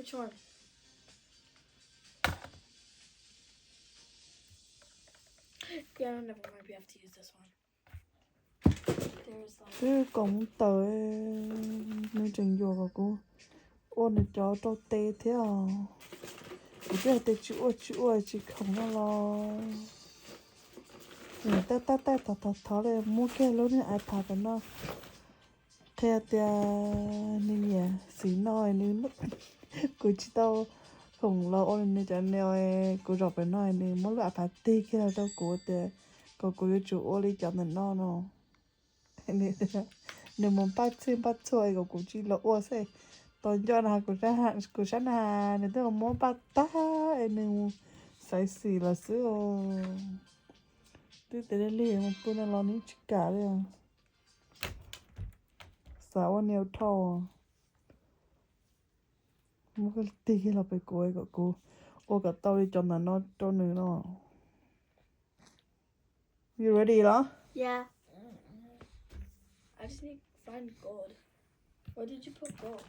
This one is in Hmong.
Which one? Yeah, no, never mind. We have to use this one. There is some. Twb kom mus tawm, nws tseem yuam kom kuv ua nws cov rau tes thiab os. Kuv twb hais tias tsis ua tsis ua tsis khoom no los nws tab tab tab thov thov thov li muab kiag lub niag iPad pem no. Qhia tias nws nyiam xim no nws, kuv tsis tau khoom los ua nws cov no, kuv zaum pem no nws muab lub iPad tig kiag los rau kuv tias kom kuv yuav tsum ua li cov ntawm no no. Nws mus npaj txhij npaj txhua es kom kuv tsis los ua xwb. Tau nco na kuv sab na nws twb muab npaj tag es nws mus xaiv xim los xwb. Twb tias li mus pw no los nws tsis kam li. Xav ua niam dhau. Muab tig kiag los pem kuv kom kuv ua kom tau li cov ntawm no rau nws no. You ready los? Yeah. I just need to find gold. Where did you put gold?